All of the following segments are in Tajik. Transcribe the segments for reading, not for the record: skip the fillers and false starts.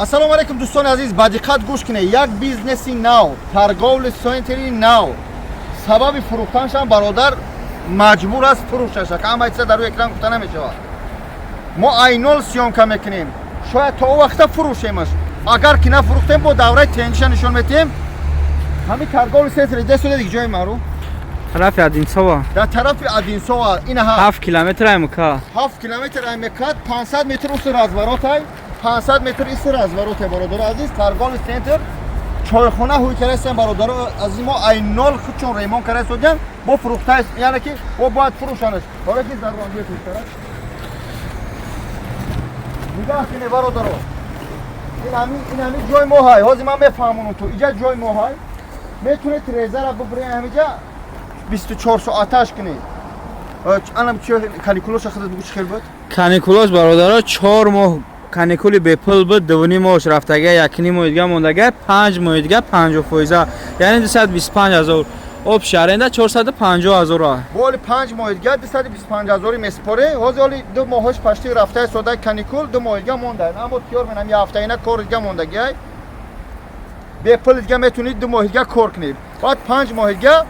Ассалому алайкум, дӯстони азиз, ба диққат гӯш кунед. Як бизнеси нав, торговый центри нав. Сабаби фурӯхтаншам, бародар маҷбур аст фурӯшаша, ҳама чиза дар рӯи экран гуфта намешавад. Мо айнол съёмка мекунем, шояд то о вақта фурӯшемаш. Агар ки нафурӯхтем, бо давраи тенҷиша нишон метиҳем. Ҳамин торговый центри десода ҷои маъруф. Тарафи Одинцово. Дар тарафи Одинцово инаҳа. 7 километр ай МКАД. 7 километр ай МКАД, 500 метр уси разворотай, 500 метр иси разворотай. Бародаро азиз, торговый центр, чойхона ҳуй карастан. Бародаро азиз, мо ай нол худчон ремонт карастодиям, бо фурӯхтааст, яъне ки бо бояд фурӯшанаш, барои ки зарронди пештара. Нигаҳ кунед, бародаро, ин ҳамин ҷои мо ҳай. Ҳозир ман мефаҳмонам ту. Иҷа ҷои мо ҳай, метавонед трезара бибуред, ҳамиҷа 24 соаташ кунед. Анам чи, каникулоша худат бигӯ, чӣ хел буд? Каникулош, бародаро, 4 моҳ каникули бепул буд, 2,5 моҳш рафтага, 1,5 моҳи дига мондага, 5 моҳи дига 50 фоиза, яъне 225 000. Общий аренда 450 000. Боли 5 моҳи дига 225 ҳазори месупорӣ. Ҳозир оли 2 моҳош пашти рафтаи содаи каникул, 2 моҳи дига монда, аммо тиёр менам, я ҳафтаина кор дига мондагиай. Бепул дига метавонӣ 2 моҳи дига кор кунӣ, баъд 5 моҳи дига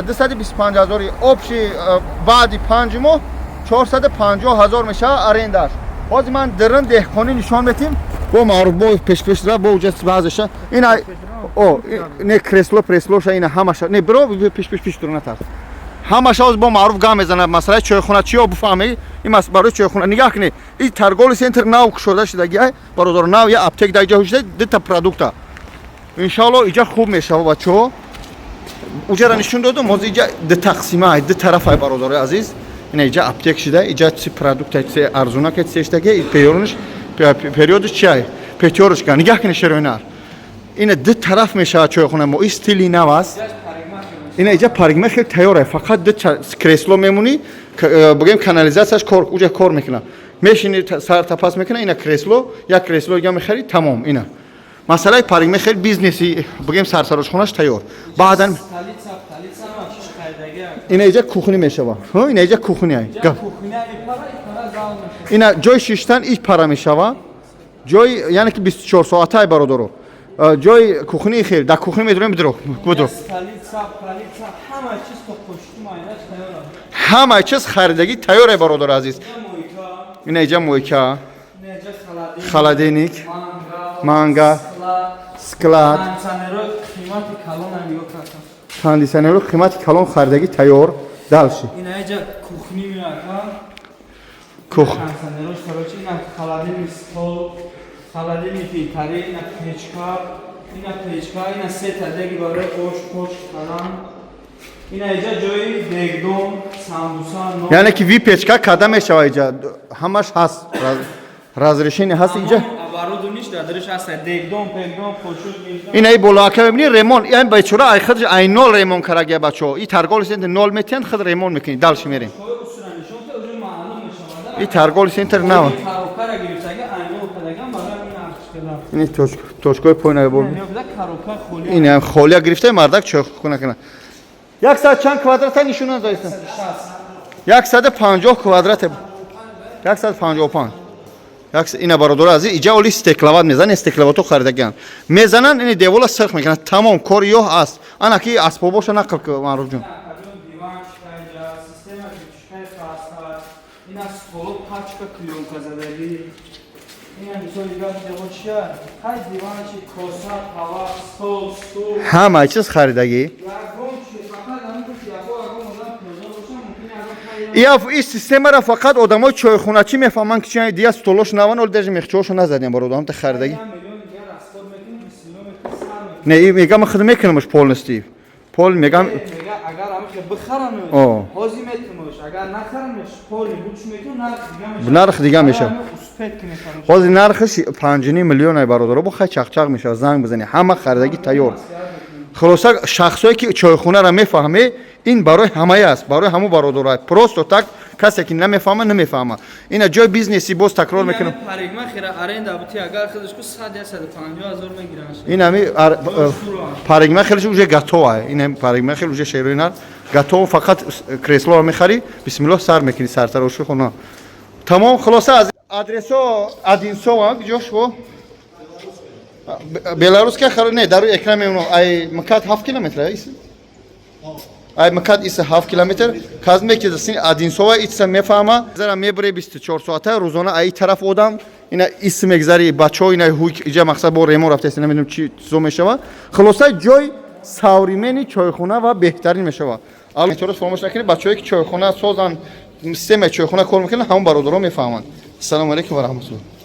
225 ҳазори. Общий баъди 5 моҳ 450 ҳазор мешавад арендаш. Ҳозир ман дирин деҳқонӣ нишон метим, бо маъруф, бо пешпеш ра, бо уҷа баъзеша ина о не, кресло преслоша ина ҳамаша не, биро пеш, пеш, пеш дур, натарс. Ҳамаша ҳозир бо маъруф гам мезанад. Масъалаи чойхона чиё буфаҳмӣ, ин барои чойхона. Нигаҳ кунед, ин торговый центр нав кушода шудагиай, бародар, нав. Я аптек дар иҷа шуда, дита продукта. Иншоалло, иҷа хуб мешава, бачаҳо. Уҷара нишон додум, ҳозир иҷа ду тақсима, ду тарафай, бародарои азиз. Ина иҷа аптек шида, иҷа чи продукта, чи арзуна ки чештаги периодш, периодш чиай, Пятёрочка. Нигаҳ кунед, шероинар, ина ду тараф мешавад чойхона мо. Ин стили нав аст. Ина иҷа парикмахер тайёр, фақат ду кресло мемонӣ, бигӯем, канализатсияш кор, уҷа кор мекунад, мешини, сар тапас мекунад. Ина кресло, як кресло дига мехарӣ, тамом. Ина масъалаи парикмахер, бизнеси, бигӯем, сарсарошхонаш тайёр. Баъдан ина иҷа кухня мешава. Ина иҷа кухня. Ина ҷои шиштан ич пара мешава, ҷои, яъне ки 24 соатай, бародаро. Ҷои кухни хел, дар кухня медурем, бидро, бидро. Ҳама чиз харидагӣ тайёре, бародари азиз. Ина иҷа мойка, холодильник, мангал, склад, кондиционеро қимати калон харидагӣ тайёр. Дальше кух Холодильник тари, ина печка, ина печка, ина сета деги барои ош пош кардан, ина иҷа ҷои дегдон, самбуса. Яъне ки выпечка када мешава, иҷа ҳамаш ҳаст, разрешение ҳаст иҷа. Оборудованиш дар дариш ҳаст, дегдон, пегдон, қошуқ. Ина и болоака мебини, ремонт. Ин бечора ай худ ай нол ремонт карагия, бачаҳо. И торговый центр нол метиҳанд, худ ремонт мекунӣ. Дальше мерем. И торговый центр нав. Ини точкаи поина бо. Ин холия гирифта, мардак чойхона кана. 100 чанд квадрата нишона доиста? 150 квадрат, 155. Ина, бародаро азиз, иҷа оли стекловат мезананд, стекловато харидагиан мезананд, ини девола сирх мекунанд, тамом, кор ёҳ аст. Ана ки асбобоша нақл ки, Маъруф ҷон. Система ина столо, пачка клёнка задагӣ. Ина мисол дигар дево чия, ҳай диванчи, коса, тава, стол, стул. Ҳама чиз харидагӣ. Ягон чи, фақат ҳамин ки яко ягон одам пиёда боша, мумкин ягон. Ия ин системаро фақат одамои чойхоначӣ мефаҳманд, ки чи дия столош наван, оли даже мехчоошо назадем, бародарам, та харидагӣ. 1 миллион дигар расход мекунем, бисмилло мекунем, сар мекунем. Не, и мегам, худ мекунамаш полностью пол, мегам. Мега, агар ҳамихе бихарану О. ҳозир метунаш, агар нахаранаш, поли буч мекун, нарх дига мешавад. Нарх дига мешавад. Успеть ки мехарам. Ҳозир нархаш 5,5 миллион ай, бародаро, бо хай чақчақ мешавад, занг бизанӣ, ҳама харидагӣ тайёр. Хулоса, шахсое ки чойхонаро мефаҳме, ин барои ҳамае аст, барои ҳамун бародаро. Просто так касе ки намефаҳма, намефаҳма. Ина ҷои бизнеси, боз такрор мекунам. Парикмахера аренда бути, агар худаш ку 100 150 ҳазор мегиранд. Ин ҳами парикмахерш уже готова. Ин парикмахер уже, шерои нар, готово, фақат креслоро мехарӣ, бисмиллоҳ, сар мекунӣ сартароши хона, тамом. Хулоса, аз адресо Одинцово, ҷош бо. Беларусская хоро не, дар рӯи экран мемонам. Ай МКАД 7 километр ай? Ай МКАД иса 7 километр. Казме ки сини Одинцово иса мефаҳма. Зара мебуре 24 соата рӯзона ай тараф одам ина ис мегзари бачаҳо ина ҳук иҷа мақсад бо ремо рафтааст, намедонам чи чизо мешава. Хулоса, ҷой современный чойхона ва беҳтарин мешава. Алло, фаромӯш накунед, бачаҳое ки чойхона созанд, системаи чойхона кор мекунанд, ҳамон бародаро мефаҳманд. Ассалому алайкум ва раҳматуллоҳ.